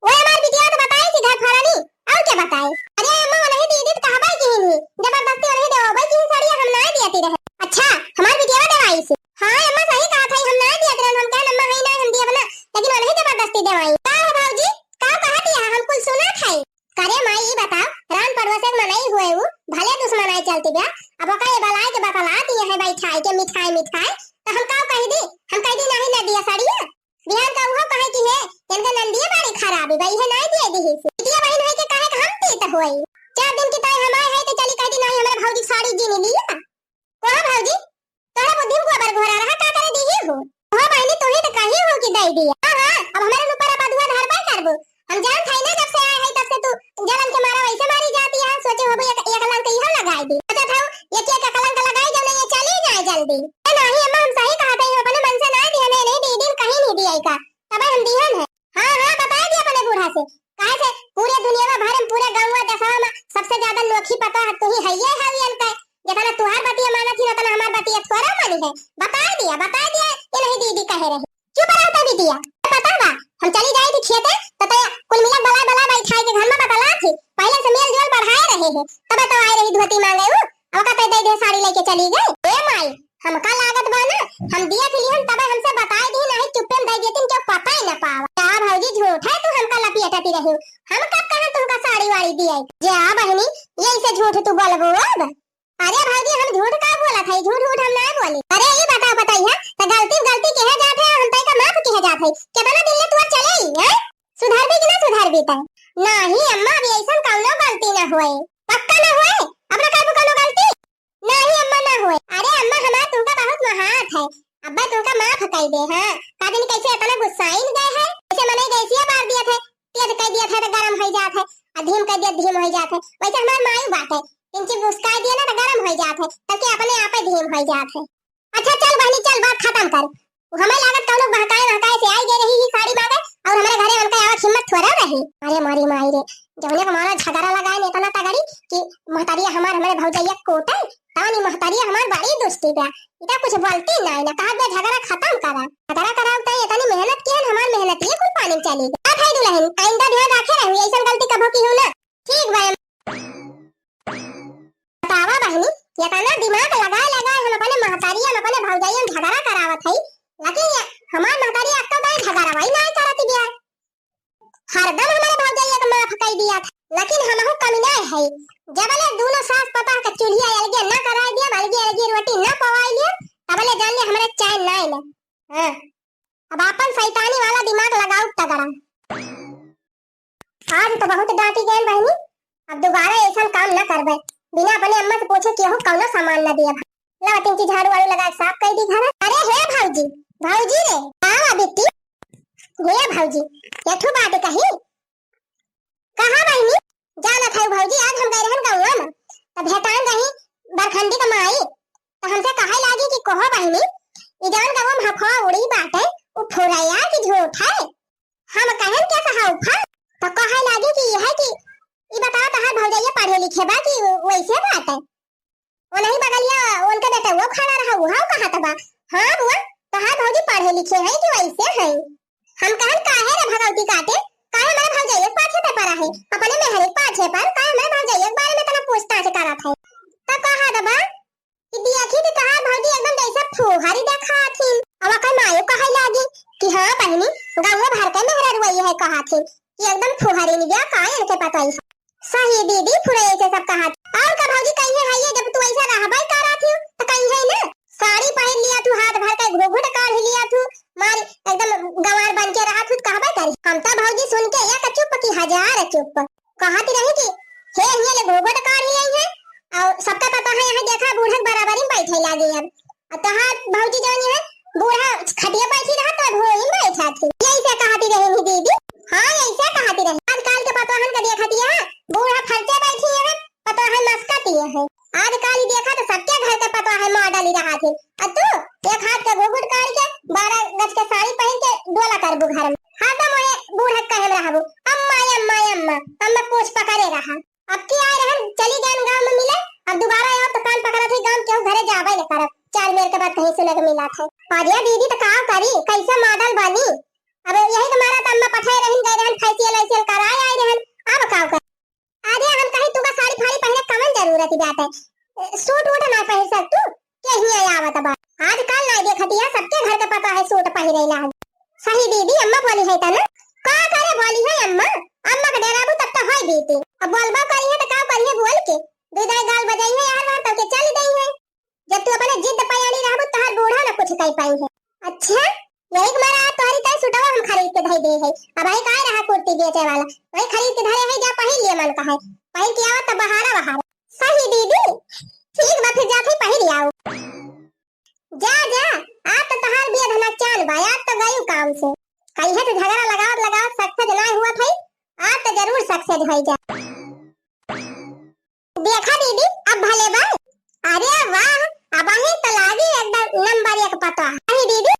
वो हमार बिटिया तो बताई कि घर फरानी, और के बताई? अरे अम्मा, वो नहीं दीदी तो कहबाई की ही नहीं, जबरदस्ती वो नहीं देवाबाई की ही साड़ी हम ना दियाती रहे। अच्छा, हमार बिटिया देवाई से? हाँ अम्मा, सही कहा था, हम ना दियाती रहे, हम कहे अम्मा है ना, हम दिया बना, लेकिन वो नहीं जबरदस्ती देवाई। का हो भौजी, का कहती है, हम कुल सुना था। करे माई, ई बताओ, रान पड़ोस के मनई हुए उ, भले दुश्मनाई चलती बा, अब ओका ये बलाय के बतलाती है बैठाई के मिठाई मिठाई, तो हम का कह दी? हम कह दी नहीं ना दिया साड़िया। बिहान का उहो कहे कि है, इनका नंदिया बड़ी खराब है, भाई है नहीं दिए दी ही। बिटिया बहन है के कहे कि हम पीत होई। चार दिन की ताई हमारे है तो चली कह दी नहीं, हमारे भौजी साड़ी जी नहीं लिया। कहा भौजी, तोहरा बुद्धि में गोबर घोरा रहा, का करे दीही हो? हो बहिनी, तू ही तो कही हो कि दे दिया। हाँ, हाँ, अब हमारे ऊपर अब अधुआ धरबे करबो। हम जानत हई ना, जब से आए है तब से तू जलन के मारा वैसे मारी जाती है। सोचे होबो एक, एक कलंक इहो लगाई दी। अच्छा था, एक, एक कलंक लगाई, जब नहीं ये चली जाए जल्दी। ए नहीं अम्मा, हम सही कहा थे, अपने मन से ना दिया, नहीं, नहीं, दीदी कहीं नहीं दिया का, तब हम दिहन है। हाँ, हाँ, बताए दिया अपने बूढ़ा से। काहे से पूरे दुनिया में भर में, पूरे गाँव देशवा में सबसे ज्यादा नोखी पता है तू ही है, ये है ये का। जितना तुहार बतिया मानत ही, उतना हमार बतिया थोड़ा मानी है। बताए दिया, बताए दिया, ये नहीं दीदी कहे रही। चुप रहो तो बिटिया, पता बा, हम चली जाए थी खेते, तो तया कुल मिला बला बला बैठाए के घर में बतला थी, पहले से मेल जोल बढ़ाए रहे हैं, तब तो आए रही धोती मांगे उ, अब का दे दे साड़ी लेके चली गई। ए माई, हमका लागत बा ना, हम दिया थी लिहन तबे हमसे बताए दी, नहीं चुप्पे में दे देती, क्यों पता ही ना पावा। का भौजी झूठ है, तू हमका लपियटती रही, हम कब कहा तुमका साड़ी वाड़ी दिए? जा बहिनी, यही से झूठ तू बोलबो अब। अरे भौजी, हम झूठ का बोला था, झूठ वूठ हम ना बोली। अरे ये बताओ, बताई है, तो गलती गलती कहे जात है, हम तय का माफ कहे जात है। कितना दिन ले तू चले ही है, सुधरबी कि ना सुधरबी तय? नहीं अम्मा, अभी ऐसा कौनो गलती ना होए, पक्का ना होए, अब ना करबो कौनो गलती। नहीं अम्मा, ना होए। अरे अम्मा, हमार तुमका बहुत महात है, अब्बा तुमका माफ कर दे। हाँ, का दिन कैसे इतना गुस्साइन गए है, जैसे मने गैसिया बार दिया था, तेज कर दिया था तो गरम हो जात है, आ धीम कर दिया धीम हो जात है। वैसे हमार माई बात है, इंची मुस्काई दिया ना तो गरम हो जात है, तब के अपने आप ही धीम हो जात है। अच्छा चल बहनी चल, बात खत्म कर। वो हमें लागत कौनो बहकाए बहकाए से आई गई रही ही साड़ी मांगे और हमारे घरे उनका आवत हिम्मत थोड़ा रही। अरे मोरी माई रे, जौने का मारा झगड़ा लगाए ने इतना तगड़ी कि महतारिया हमार हमारे भौजैया कोटे, तानी महतारिया हमार बड़ी दुष्टी बा। इता कुछ बोलती ना, ना कहा बे झगड़ा खत्म करा, झगड़ा कराओ तो इतनी मेहनत किहन, हमार मेहनत ये कुल पानी में चली गई। अब है दुल्हन, आइंदा ध्यान रखे रही, ऐसा गलती कभो की हो ना। ठीक बा। बतावा बहिनी, इतना दिमाग लगाए लगाए हम अपने महतारी, हम अपने भौजाई, हम झगड़ा करावत हई, लेकिन ये हमार महतारी अक्का बाई झगड़ा वही ना करत बिया। हरदम हमारे भौजाई के माफ कर दिया था, लेकिन हमहू कमी ना है। जबले दोनों सास पतोह के चूल्हिया अलगे ना कराए दिया, अलगे अलगे रोटी ना चैन नाई ले। हाँ, अब आपन शैतानी वाला दिमाग लगाउ तगड़ा। आज तो बहुत डांटी गए बहिनी, अब दोबारा ऐसा काम न करबे। बिना अपने अम्मा से पूछे केहू कौनो सामान न दिए। लावा तिनकी झाड़ू वाड़ू लगा के साफ कर दी घर। अरे हे भौजी, भौजी रे, आवा बिट्टी। हे भौजी, यथु बात कही। कहा बहिनी? जानत है भौजी, आज हम गए रहन गौवा में, त भेटान रही बरखंडी के माई, त हमसे कहे लागी कि कहो बहिनी, ई जौन गौवा में हफवा उड़ी बाटे, उ फुरैया कि झूठ है? हम कहन क्या कहा उफा? त कहे लागी कि यह कि ई बताओ तहार भौजैया पढ़े लिखे बा कि वैसे बाटे? ओनही बगलिया उनके बेटउआ खड़ा रहा, उहाऊ कहत बा, "हाँ बुआ, तोहार भौजी पढ़े लिखे है कि वैसे है?" हम कहन, "काहे रे भगवती काटे, काहे हमरे भौजैया के पाछे पे पड़ा है, अपने मेहरे के पाछे पर, काहे हमरे भौजैया के बारे में इतना पूछताछ करत है?" तब कहत बा कि देखी कि तोहार भौजी एकदम जैसे फुहरी देखात ही। अब ओकर मायो कहे लागी कि, "हाँ बहिनी, गाँव भर के मेहररुआ है कहत ही कि एकदम फुहरी निबिया, का इनके पतोई है।" सही दीदी, फुरैया से सब कहा। और का भौजी कहिए है ये, जब तू ऐसा रहबे करत ही, तो कहिए ना, साड़ी पहन लिया तू, हाथ भर के घूंघट काढ़ लिया तू, मार एकदम गंवार बन के रहा तू, कहबे करी। हम तो भौजी सुन के एक चुप कि हजार चुप। कहत रही कि हे हिया ले घूंघट काढ़ लिया है, और सबका पता है यहाँ देखा बूढ़ा बराबरी में बैठे लागे अब। आ तोहार भौजी जौन है, बूढ़ा खटिया बैठी रहा तो भोई में बैठा थी। यही से कहती रही नहीं दीदी। हाँ, यही से कहती रही। आजकल के पतोहन का देखती है, बूढ़ा फरचे बैठी है, पतोहन मस्का पिए है। आजकल ही देखा तो सबके घर के पतोहन मॉडल ही रहा थी। आ तू एक हाथ के घूंघट काढ़ के, बारह गज के साड़ी पहन के डोला करबू घर में। हरदम ओए बूढ़ा कहे में रहबू, "अम्मा, अम्मा, अम्मा, अम्मा" पूछ पकड़े रहा। अब की आए रहन, चली गए गाँव में मिले, अब दोबारा आओ तो कान पकड़त ही, गाँव केहू घरे जाबे न करब। चार मेर के बात कहीं सुने के मिला था। अरे दीदी तो का करी, कैसे मॉडल बनी? अब यही के मारा तो अम्मा पठाए रहन, गए रहन, फेशियल वेशियल कराए आए रहन, अब का करी? अरे हम कहीं तुका साड़ी फाड़ी पहने कवन जरूरत ही बात है? सूट वूट ना पहन सक तू? के हिया आवत बा। आजकल नाई देखत हिया, सबके घर के पतोह है सूट पहिरेला है। सही दीदी, अम्मा बोली है तना? का करे बोली है अम्मा? अम्मा के डेराबू तब तो होई बीती। अब बोलबा करी है तो का करी है बोल के? दुई दाई गाल बजाई है यार, बार तब के चली गई है। जब तू अपने जिद पयानी रहबू, तोहार बूढ़ा ना कुछ कह पाई है। अच्छा, यही के मारा आज तोहरी ताई सूटवा हम खरीद के धई दे है। अब आई काय रहा कुर्ती बेचे वाला, वही खरीद के धरे है, जा पहिर लिए मन का है, पहिर के आवा तब बहारा बहारा। सही दीदी, ठीक बा, फिर जात ही पहिर आओ। जा, जा, आज तो तोहार बिया धना चान बा, आज तो गयू काम से। कहिए तो झगड़ा लगावत लगावत सक्सेस ना हुआ था, आज तो जरूर सक्सेस हो जा। देखा दीदी, अब भले बा। अरे वाह, अब ही तो लागी एकदम नंबर एक पतोह। अरे दीदी,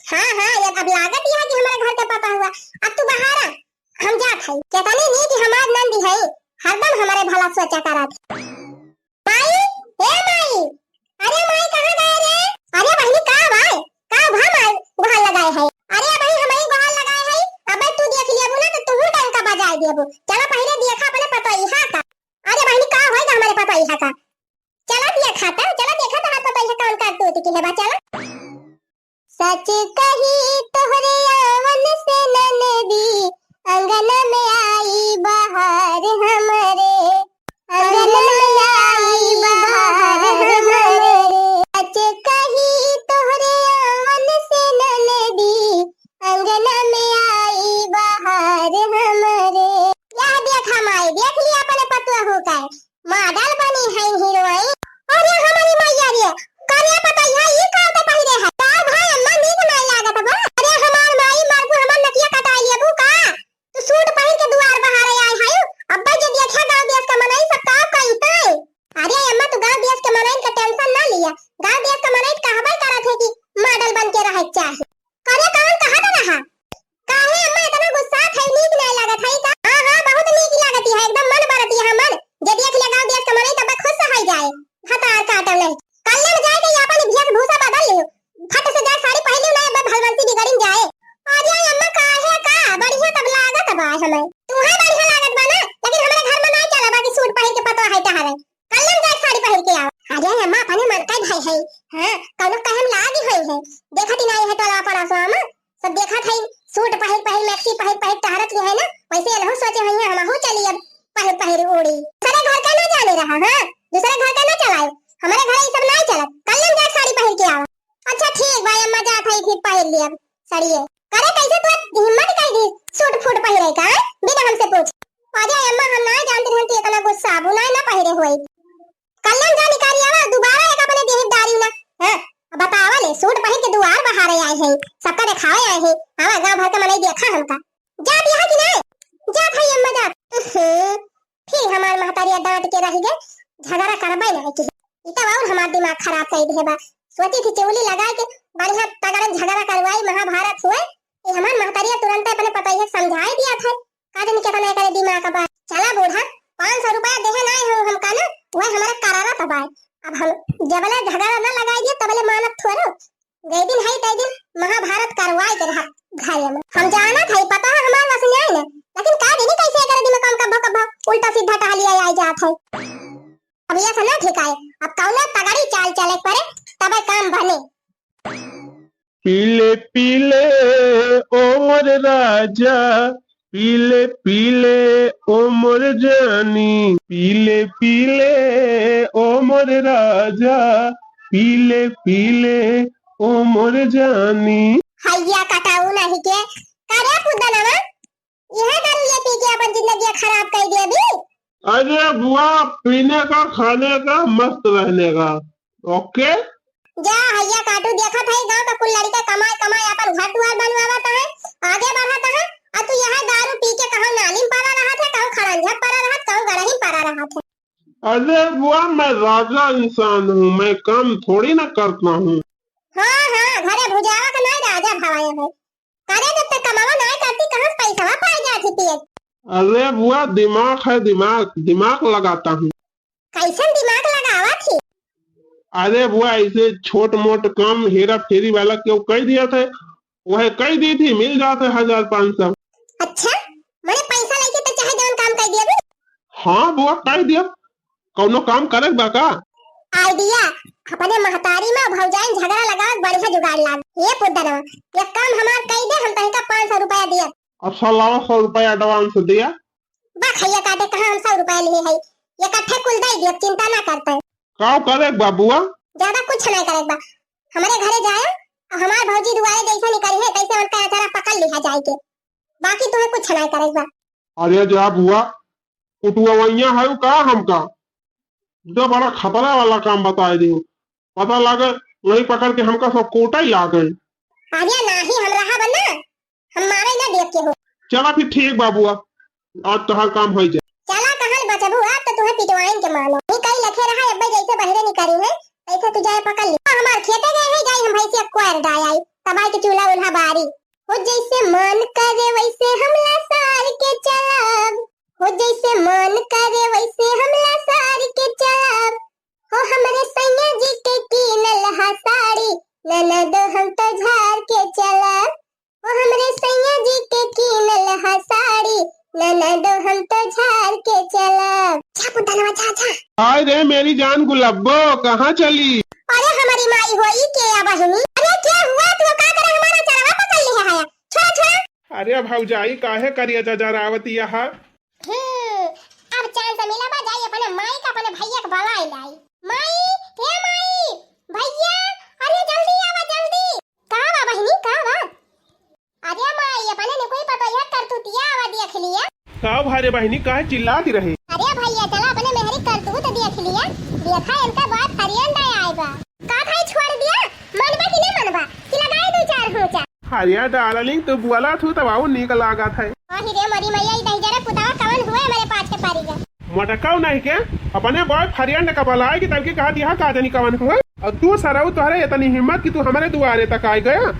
हाँ, हाँ, ये अब लागत यह कि हमारे घर के पतोह हुआ। अब तू बहारा, हम जात हई। केतनी नीक हमार नंदी है, हरदम हमारे भला सोचा करत। माई, ए माई, अरे माई, कहाँ गए रे? अरे बहिनी, का भाई, का भा माई गोहार लगाए है? अरे बहिनी, हम ही गोहार लगाए है। अबे तू देख लेबू ना तो तू डंका बजाए देबू। चला पहले देखा अपने पतोहिया का। अरे बहिनी, का होएगा हमारे पतोहिया का? चला देखा था, चला देखा था, पतोहिया कौन करतूत की है बा, चला। सच कही तोहरे आवन से ननदी, अंगन में आई बहार हमरे, अंगन में आई बहार हमरे। सच कही तोहरे आवन से ननदी, अंगन में आई बहार हमरे। यह देखा माई, देख लिया अपने पतोहू का, मॉडल बनी है हीरोइन। अरे हमारी मैया रे, करिया पतोहिया ई का तो पहिरे है? का भाई अम्मा नीक नाई लागत बा? अरे हमार माई मरबू, हमार नकिया कटाई लेबू का? तू सूट पहिर के दुआर बहारे आए है। अब्बा जे देखा गाँव देश का मनई सब का कहितै? अरे अम्मा तू गाँव देश के मनई का टेंशन ना लिया। गाँव देश का मनई कहबे करत है कि मॉडल बन के रहे के चाही। करे कौन कहत रहा? काहे अम्मा इतना गुस्सा है, नीक नहीं लागत है का? हाँ, हाँ, बहुत नीक लागत है, एकदम मन बरत है मन। जे देख ले गाँव देश का मनई तब खुश हो जाए। भतार काटल नहीं। कल्ले में जाए के अपन भेष भूषा बदल लियो। फट से जाए साड़ी पहन लियो, नहीं अब भलवंती बिगड़िन जाए। अरे अम्मा काहे का? बढ़िया तब लागत बा हमें। तुम्हें बढ़िया लागत बा ना, लेकिन हमारे घर में नहीं चला बा कि सूट पहन के पतोह है टहरे। कल्ले में जाए साड़ी पहन के आओ। अरे अम्मा अपने मन का भाई है। हाँ, कौनो कहम लागी होई है। देखत ही नहीं है टोला पड़ोसवा में। सब देखत है, सूट पहिर पहिर, मैक्सी पहिर पहिर टहरत ही है ना, वैसे एनहू सोचे होई है, हमहू चली अब पहिर पहिर उड़ी। दूसरे घर का ना जाने रहा, हाँ, दूसरे घर का ना चलाए, हमारे घर ये सब नहीं चलत। कल हम जाए साड़ी पहिर के आवा। अच्छा ठीक बा अम्मा, जात हई फिर पहिर लियब सड़िए। करे कैसे तू हिम्मत कइ दी सूट फूट पहिरे का, हैं? बिना हमसे पूछ। अरे अम्मा, हम नाहीं जानत रहन तू इतना गुस्सा, अब नाहीं ना पहिरे होई। कल्लन जा निकाली आवा, दोबारा एक अपने देह दारी ना। हाँ, बतावा ले, सूट पहिर के दुआर बहारे आए हैं, सबका देखावे आए हैं। आवा, गाँव भर के मनई देखा हमका। जात यहाँ कि नाहीं? जात हई अम्मा, जात। उहुं, फिर हमार महतारिया डांट के रहि गए, झगड़ा करबे नाहीं की। ई तब और हमार दिमाग खराब कइ दिहे बा। सोची थी चोली लगाए के बढ़िया तगड़न झगड़ा करवाई, महाभारत हुए। ई हमार महतारिया तुरंत अपने पतोहिया के समझाए दिया था। का जानी केतना एकरे दिमाग बा। चला बूढ़ा, पाँच सौ रुपया देहे नाहीं हो हमका ना, वह हमारा करारा तबाय। अब हम जबले झगड़ा ना लगाई दिए तबले मानत थोड़ो। जय दिन है तय दिन महाभारत करवाए के रहा घरे में। हम जानत हई, पता है हमार वस न्याय न, लेकिन का जानी कैसे एकरे दिमाग में कब्बो कब्बो उल्टा सीधा टहलिया आई जात है। अब ये से ना ठीक आए, अब कौनो तगड़ी चाल चले के पड़े, तबे काम बने। पीले पीले ओ मोर राजा, पीले पीले ओ मोर जानी, पीले पीले ओ मोर राजा, पीले पीले ओ मोर जानी। हैया कटाऊ नहीं के, का रे पुदनवा? यह दारू ये पी के अपन जिंदगी खराब कर दिया भी। अरे बुआ, पीने का, खाने का, मस्त रहने का। ओके। जा हैया काटू, देखत है गांव का कुल लड़का कमाए कमाए अपन घर दुआर बनवावत है, आगे बढ़त है, और तू यह दारू पी के कहूँ नाली में पड़ा रहत है, कहूँ खड़ंजा पड़ा रहत, कहूँ गड़ही में पड़ा रहत है। अरे बुआ, मैं राजा इंसान हूँ, मैं काम थोड़ी ना करता हूँ। हाँ हाँ, घरे भुजावा का नाई राजा भवाया है। करे जब तक कमावा नाई करती, कहाँ से पैसवा पाए जाती पिए? अरे बुआ, दिमाग है दिमाग, दिमाग लगाता हूँ। कैसन दिमाग लगावा थी? अरे बुआ, ऐसे छोट मोट काम हेरा फेरी वाला क्यों कह दिया था, वह कह दी थी, मिल जाते हजार पाँच सौ। अच्छा, मने पैसा लेके तो चाहे जौन काम कर दिया भी? हाँ बुआ, कह दिया, कौनो काम करे बा का? आइडिया, अपने महतारी में भौजाइन झगड़ा लगावत बढ़िया जुगाड़ लाग। ये पुदनवा, ये काम हमार कह दे, हम तनिका पाँच सौ रुपया दिया। अच्छा लावा, सौ रुपया एडवांस दिया। बा खैया काटे, कहाँ हम सौ रुपया लिए है, ये इकट्ठे कुल दे दिया, चिंता ना करते। का करे बा बुआ? ज्यादा कुछ नहीं करे बा, हमारे घरे जाए और हमार भौजी दुआरे जैसे निकली है तैसे उनका अचारा पकड़ लिया जाए के, बाकी तुम्हें कुछ नहीं करे बा। अरे जा बुआ, कुटुआवैया है का हमका? जो बड़ा खतरा वाला काम बताए दियो, पता लागे वही पकड़ के हमका सब कोटा ही लागे। अरे नाही, हम रहा बना, हम मारे ना देख के हो। चला फिर ठीक बा बुआ, आज तोहार काम हो जाए। चला कहल बचबू, अब तो तुम्हें पिटवाइन के मानो। ही कई लखे रहा, अब्बे जैसे बहरे निकली है, तैसे तू जाए पकड़ ली। हमार खेते गए है, जाई हम भैंसिया कोयर डाय आई, तबाई के चूल्हा उल्हा बारी। हो जैसे मन करे वैसे हम लसार के चलब, हो जैसे मन करे वैसे हम लसार के चलब, हो हमरे सैया जी के कीनल हा साड़ी, ननद हम तो झार के चलब, हो हमरे सैया जी के कीनल हा साड़ी, ननद हम तो झार के चलब। जा पुतनवा, जा, जा। हाय रे मेरी जान गुलाबो, कहाँ चली? अरे हमारी माई होई के या बहिनी। अरे क्या हुआ, तू का करे हमारा चरवा पकड़ ले है? छोड़ा, छोड़ा। अरे भौजाई, काहे करिया जजरावती यहाँ? हम्म, अब चांस मिला बा, जाई अपने माई का, अपने भैया का बुलाई लाई। माई, हे माई, भैया, अरे जल्दी आवा, जल्दी। का बा बहिनी, का बा? अरे माई, अपने ने कोई पता यह करतूतिया आवा देख लिया। का भारे बहिनी, काहे चिल्लाती रहे? अरे भैया, चला अपने मेहरी करतूत देख लिया। देखा इनका बाप हरियन दे आए बा। का भाई छोड़ दिया? मनबा कि नहीं मनबा? कि लगाए दो चार होचा? अरे डार्लिंग, तू बोला थू तब आऊ नीक लागत है। अहि रे मोरी मैया, ई दहिजरा पुतावा कवन हुए हमरे पाछे परी गा। मटकाऊ नहीं के, अपने बॉयफ्रेंड का बुलाए कि तब की कहा दिया का जानी कवन हुए। और तू सरऊ, तोहरे इतनी हिम्मत कि तू हमारे दुआरे तक आ गया।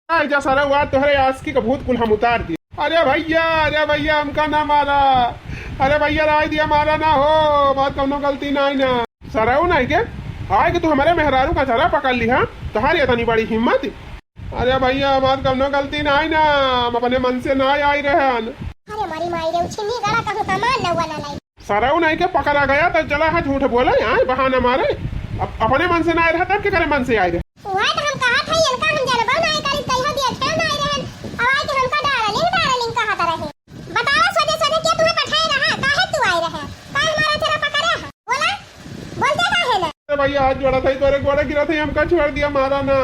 आ जा सरऊ, आज तोहरे आशिकी का भूत कुल हम उतार दिए। अरे भैया, अरे भैया, हमका ना मारा। अरे भैया, राय दिया, मारा ना हो, बात कौनो गलती ना आई ना। सरऊ नहीं के, आए कि तू हमारे मेहरारू का चरा पकड़ ली, हाँ? तोहारी इतनी बड़ी हिम्मत। अरे भैया, हमार कौनो गलती ना आई ना, हम अपने मन से ना आई रहन। अरे मारी माई रे, उछिनी गड़ा कहूँ सामान नौवा ना लाई। सरऊ नहीं के पकड़ा गया तो चला है झूठ बोले, आए बहाना मारे। अब अपने मन से ना आए रहा तब के करे मन से आए रहे। वह तो हम कहा था, इनका हम जनबो ना करी, कहियो देखे ना आए रहन। अब आए के हमका डार्लिंग, डार्लिंग कहा था रहे। बताओ, सोझे सोझे के तुम्हें पठाए रहा, काहे तू आए रहे? काहे हमारा चेहरा पकड़े है? बोला, बोलते काहे ना? अरे भैया, हाथ जोड़ा था, तोरे गोड़े गिरा था, हमका छोड़ दिया, मारा ना।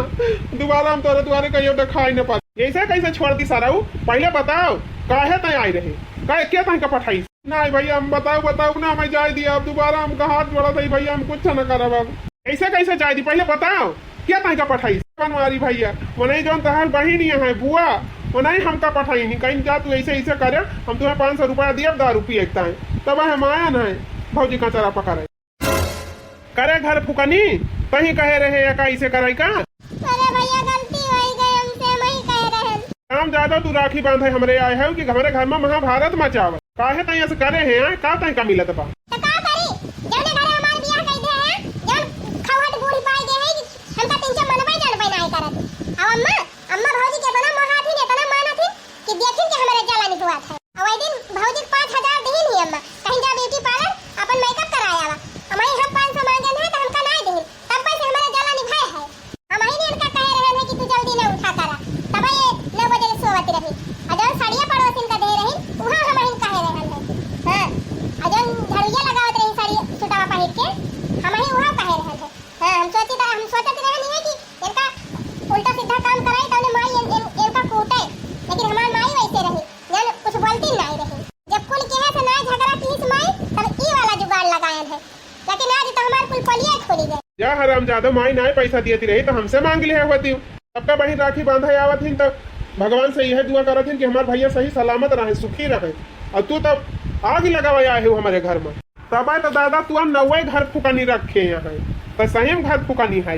दोबारा हम तोरे दुआरे कहियो देखाई न पाते। ऐसे कैसे छोड़ दी सरऊ? पहले बताओ, काहे तय आई रहे? का, के तय का पठाई? नहीं भैया, हम बताओ, बताओ ना, हमें जाए दिया। अब दोबारा हमका हाथ जोड़ा था भैया, हम कुछ न करब अब। ऐसे कैसे जाए दी? पहले बताओ, के तय का पठाई? बनवारी भैया, वो नहीं जौन तहार बहिन ही है बुआ, वो नहीं हमका पठाई नहीं, कहीं जा तू ऐसे ऐसे करे, हम तुम्हें पाँच सौ रुपया दिए दारू पिए के ताई। तब हम आया नहीं भौजी का चरा पकड़े। करे घर फुकनी, तही कहे रहे या का इसे करे का? अरे भैया, गलती होई गई हमसे, हम ही कहे रहे। काम ज्यादा तू राखी बांधे हमरे आए है कि हमरे घर में महाभारत मचावे। काहे तई ऐसे करे हैं, का तई का मिलत बा? तो का करी, जौने घरे हमार बियाह कई दे हैं, जौन खौहट बूढ़ी पाई गए हैं कि हमका तीन चार मनबे जानबे नाय करत। अब अम्मा, अम्मा भौजी के इतना मोहाथिन, इतना मानथिन कि देखिन के हमरे जला निकवात है। अब वही दिन भौजी के पाँच हजार दीन ही अम्मा, कहीं जा ब्यूटी पार्लर अपन मेकअप कराया वा। हमारे हम पाँच सौ मांगे हैं तो हमका नाय दीन, तब से हमारे जला निभाए है। हम ही इनका कहे रहल है कि तू जल्दी ना उठा करा, तब ये नौ बजे ले सोवत रही। और जौन साड़िया पड़ोसिन का दे रही, उहाँ हम ही कहे रहल है। हाँ, और जौन झड़िया लगावत रही साड़ी सुटावा पहिर के, हम ही उहाँ कहे रहल है। हाँ, हम सोची था, हम सोचत रहनी है कि इनका उल्टा सीधा काम कराई, तौने माई इन, इन, इनका कूटे, लेकिन हमार माई वैसे रही, जौन कुछ बोलती नहीं रही। जब कुल कहे से नाय झगड़ा किहिस माई, तब ई वाला जुगाड़ लगायन है, लेकिन आज तो हमार कुल पोलिया खुली गए। जा हरामजादा, माई नाय पैसा दियती रही तो हमसे मांग लिहे होती। सबका बहिन राखी बांधे आवत हिन तो भगवान से यह दुआ करत हिन कि हमार भैया सही सलामत रहे, सुखी रहे। और तू तब आग लगावे आए हो हमारे घर में। तब तो दादा तू हम नौवे घर फुकनी रखे यहाँ, तो सही में घर फुकनी है।